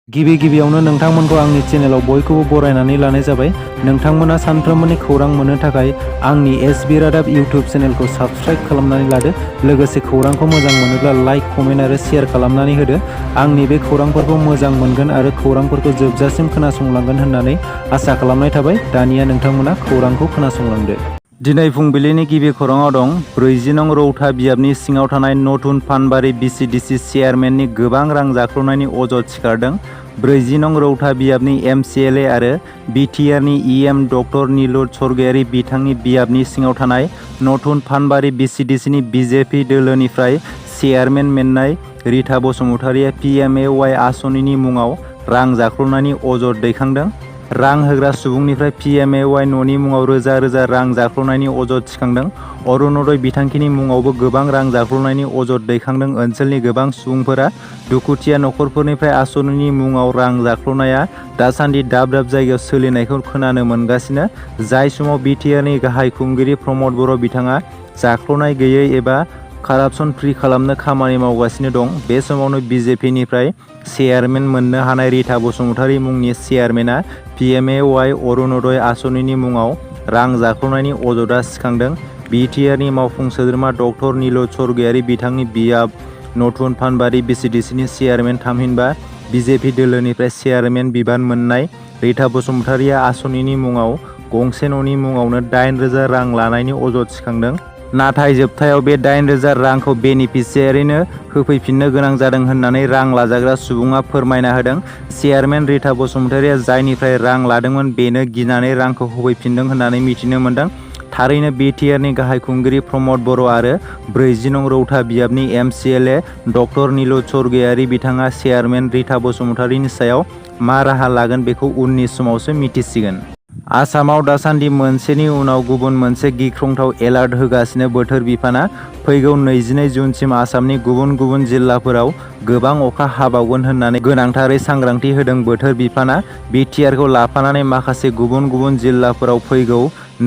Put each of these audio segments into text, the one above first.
गिबियावनो नोंथांमोनखौ आंनि चेनेलाव बयखौबो बरायनानै लानाय जाबाय। नोंथांमोना सानफ्रोमबोनि खौरां मोननो थाखाय आंनि एसबि रादाब इउटिउब चेनेलखौ साबस्क्राइब खालामनानै लादो। लोगोसे खौरांखौ मोजां मोनोब्ला लाइक, कमेन्ट आरो शेयार खालामनानै होदो। आंनि बे खौरांफोरखौ मोजां मोनगोन आरो खौरांफोरखौ जोबजासिम खोनासंलांगोन होननानै आसा खालामनाय थाबाय। दानिया नोंथांमोना खौरांखौ खोनासंलांदो। दिनै फुंबिलिनि गिबि खौराङाव दं 40 नं रौता बियाबनि सिङाव थानाय नथुन पानबारि बिसिडिसि चेयारमेननि गोबां रां जाख्ल'नायनि अजद सिखारदों। 40 नं रौता बियाबनि एमसिएलए आरो बिटिआरनि इएम डक्टर नीलुर स्वर्गयारी बिथांनि बियाबनि सिङाव थानाय नथुन पानबारि बिसिडिसिनि बिजेपि दोलोनिफ्राय चेयारमेन मेन्नाय रिता बसुमतारिया PMAY आसनिनि मुङाव रां जाख्ल'नायनि अजद दैखांदों। रां होग्रा सुबुंनिफ्राय PMAY न'नि मुङाव रोजा रोजा रां जाख्ल'नायनि अजद थिखांदों। अरुणोदय बिथांखिनि मुङावबो गोबां रां जाख्ल'नायनि अजद दैखांदों। ओनसोलनि गोबां सुबुंफोरा दुखुथिया नखरफोरनिफ्राय आसनिनि मुङाव रां जाख्ल'नाया दासान्दि दाब दाब जायगायाव सोलिनायखौ खोनानो मोनगासिनो। जाय समाव बिटिआरनि गाहाय खुंगिरि प्रमद बर' बिथाङा जाख्ल'नाय गैयै एबा कारापसन फ्रि खालामनो खामानि मावगासिनो दं, बे समावनो बिजेपिनिफ्राय चेयारमेन मोननो हानाय रिता बसुमतारी मुंनि चेयारमेनआ PMAY अरुणोदय आसनिनि मुङाव रां जाख्ल'नायनि अजदआ सिखांदों। बिटिआरनि मावफुं सोद्रोमा डक्टर नीलुर स्वर्गयारी बिथांनि बियाब नथुन पानबारि बिसिडिसिनि चेयारमेन थामहिनबा बिजेपि दोलोनिफ्राय चेयारमेन बिबान मोननाय रिता बसुमतारिया आसनिनि मुङाव गंसे न'नि मुङावनो 8,000 रां लानायनि अजद सिखांदों। नाथाय जोबथायाव बे 8,000 रांखौ बेनिफिसियारिनो होफैफिननो गोनां जादों होननानै रां लाजाग्रा सुबुङा फोरमायना होदों। चेयारमेन रिता बसुमतारिया जायनिफ्राय रां लादोंमोन बेनो गिनानै रांखौ होफैफिनदों होननानै मिथिनो मोन्दों। थारैनो बिटिआरनि गाहाय खुंगिरि प्रमद बर' आरो 40 नं रौता बियाबनि एमसिएलए डक्टर नीलुर स्वर्गयारी बिथाङा चेयारमेन रिता बसुमतारिनि सायाव मा राहा लागोन बेखौ उननि समावसो मिथिसिगोन। आसामाव दासान्दि मोनसेनि उनाव गुबुन मोनसे गिख्रंथाव एलार्ट होगासिनो बोथोर बिफाना। फैगौ 22 जुनसिम आसामनि गुबुन गुबुन जिल्लाफोराव गोबां अखा हाबावगोन होननानै गोनांथारै सांग्रांथि होदों बोथोर बिफाना। बिटिआरखौ लाफानानै माखासे गुबुन गुबुन जिल्लाफोराव फैगौ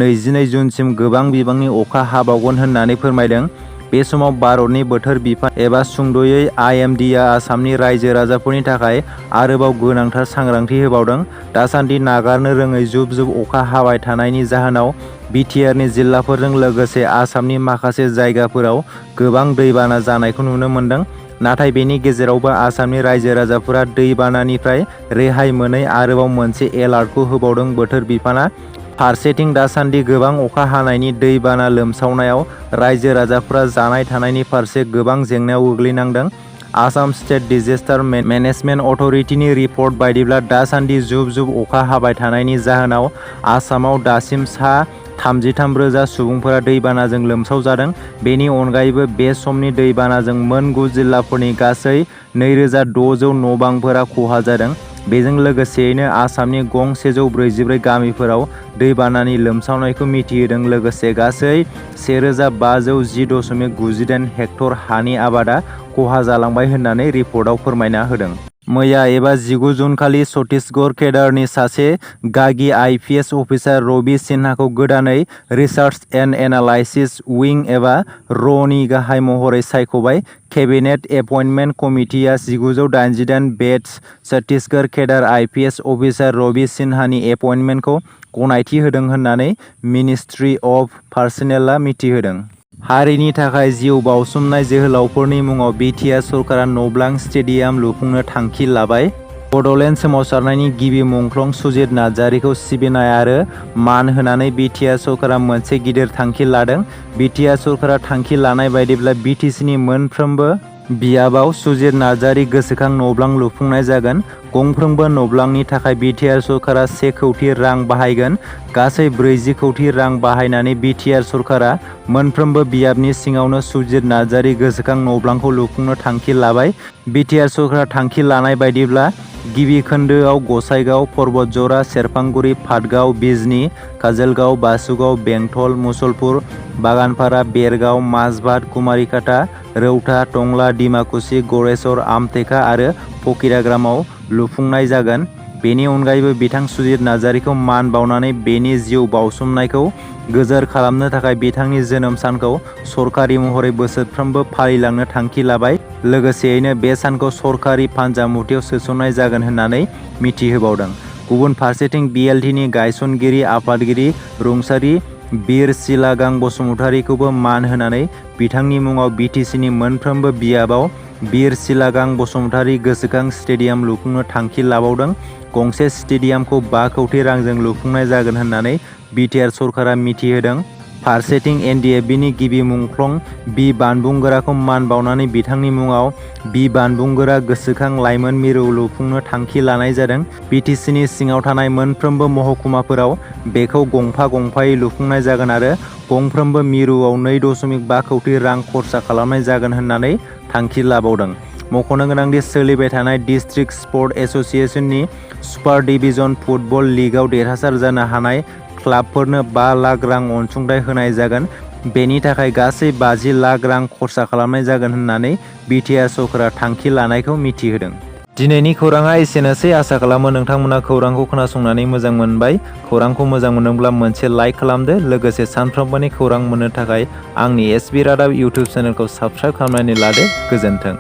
22 जुनसिम गोबां बिबांनि अखा हाबावगोन होननानै फोरमायदों। बे समाव भारतनि बोथोर बिफान एबा सुंद'यै IMDआ आसामनि रायजो राजाफोरनि थाखाय आरोबाव गोनांथार सांग्रांथि होबावदों। दासान्दि नागारनो रोङै जुब जुब अखा हाबाय थानायनि जाहोनाव बिटिआरनि जिल्लाफोरजों लोगोसे आसामनि माखासे जायगाफोराव गोबां दैबाना जानायखौ नुनो मोन्दों। नाथाय बेनि गेजेरावबो आसामनि रायजो राजाफोरा दैबानानिफ्राय रेहाय मोनै आरोबाव मोनसे एलार्टखौ होबावदों बोथोर बिफाना। फारसेथिं दासान्दि गोबां अखा हानायनि दैबाना लोमसावनायाव रायजो राजाफोरा जानाय थानायनि फारसे गोबां जेंनायाव गोग्लैनांदों। आसाम स्टेट डिजेस्टार मेनेजमेन्ट अथ'रिटिनि रिपर्ट बायदिब्ला दासान्दि जुब जुब अखा हाबाय थानायनि जाहोनाव आसामाव दासिम सा 33,000 सुबुंफोरा दैबानाजों लोमसावजादों। बेनि अनगायैबो बे समनि दैबानाजों मोन 9 जिल्लाफोरनि गासै 2,600 न' बांफोरा खहा जादों। बेजों लोगोसेयैनो आसामनि गं 144 गामिफोराव दैबानानि लोमसावनायखौ मिथिहोदों। लोगोसे गासै 1,510.98 हेक्टर हानि आबादा खहा जालांबाय होननानै रिपर्टआव फोरमायना होदों। मैया एबा 19 जुन खालि छत्तीसगढ़ केडारनि सासे गागि IPS अफिसार रबि सिन्हाखौ गोदानै रिसार्च एन्ड एनालाइसिस विं एबा RAW नि गाहाय महरै सायख'बाय। केबिनेट एपइन्टमेन्ट कमिटिआ 1988 batch Chhattisgarh cadre IPS officer Rabi सिन्हानि एपइन्टमेन्टखौ गनायथि होदों होननानै मिनिस्ट्रि अफ पार्सनेलआ मिथिहोदों। हारिनि थाखाय जिउ बाउसोमनाय जोहोलावफोरनि मुङाव बिटिआर सरकारा नब्लां स्टेडियाम लुफुंनो थांखि लाबाय। बड'लेण्ड सोमावसारनायनि गिबि मुंख्लं सुजित नार्जारिखौ सिबिनाय आरो मान होनानै बिटिआर सरकारा मोनसे गिदिर थांखि लादों। बिटिआर सरकारा थांखि लानाय बायदिब्ला बिटिसिनि मोनफ्रोमबो बियाबाव सुजित नार्जारि गोसोखां नब्लां लुफुंनाय जागोन। गंफ्रोमबो नब्लांनि थाखाय बिटिआर सरकारा 1 कौटि रां बाहायगोन। गासै 40 कौटि रां बाहायनानै बिटिआर सरकारा मोनफ्रोमबो बियाबनि सिङावनो सुजित नार्जारि गोसोखां नब्लांखौ लुफुंनो थांखि लाबाय। बिटिआर सरकारा थांखि लानाय बायदिब्ला गिबि खोन्दोआव गसाइगाव, पर्बतजरा, सेरफांगुरि, पाटगाव, बिजनी, काजलगाव, बासुगाव, बेंटल, मुसलपुर, बागानपारा, बेरगाव, माजबाद, कुमारिकाटा, रौता, टंला, डिमाकुसि, गरेसर, आमटेका आरो फकिराग्रामाव लुफुंनाय जागोन। बेनि अनगायैबो बिथां सुजित नार्जारीखौ मान बावनानै बेनि जिउ बाउसोमनायखौ गोजोर खालामनो थाखाय बिथांनि जोनोम सानखौ सरकारि महरै बोसोरफ्रोमबो फालिलांनो थांखि लाबाय। लोगोसेयैनो बे सानखौ सरकारि फान्जामुथियाव सोसननाय जागोन होननानै मिथिहोबावदों। गुबुन फारसेथिं BLTनि गायसनगिरि आफादगिरि रुंसारि बिर सिलागां बसुमतारीखौबो मान होनानै बिथांनि मुङाव BTCनि मोनफ्रोमबो बियाबाव बिर सिलागां बसुमतारी गोसोखां स्टेडियाम लुफुंनो थांखि लाबावदों। गंसे स्टेडियामखौ 5 कौटि रांजों लुफुंनाय जागोन होननानै BTR सरकारा मिथिहोदों। फारसेथिं NDFBनि गिबि मुंख्लं बि बानबुंगोराखौ मान बावनानै बिथांनि मुङाव बि बानबुंगोरा गोसोखां लाइमोन मिरु लुफुंनो थांखि लानाय जादों। BTCनि सिङाव थानाय मोनफ्रोमबो महकुमाफोराव बेखौ गंफा गंफायै लुफुंनाय जागोन आरो गंफ्रोमबो मिरुआव 2.5 कौटि रां खरसा खालामनाय जागोन होननानै थांखि लाबावदों। मख'नो गोनांदि सोलिबाय थानाय डिस्ट्रिक्ट स्पर्ट एसोसिएशननि सुपार डिभिजन फुटबल लीगआव देरहासार जानो हानाय क्लाबफोरनो 5 लाख रां अनसुंथाइ होनाय जागोन। बेनि थाखाय गासै 50 लाख रां खरसा खालामनाय जागोन होननानै BTR सरकारा थांखि लानायखौ मिथिहोदों। दिनैनि खौराङा एसेनोसै। आसा खालामो नोंथांमोना खौरांखौ खोनासंनानै मोजां मोनबाय। खौरांखौ मोजां मोनोब्ला मोनसे लाइक खालामदो। लोगोसे सानफ्रोमबोनि खौरां मोननो थाखाय आंनि SB रादाब इउटुब चेनेलखौ साबस्क्राइब खालामनानै लादो। गोजोन्थों।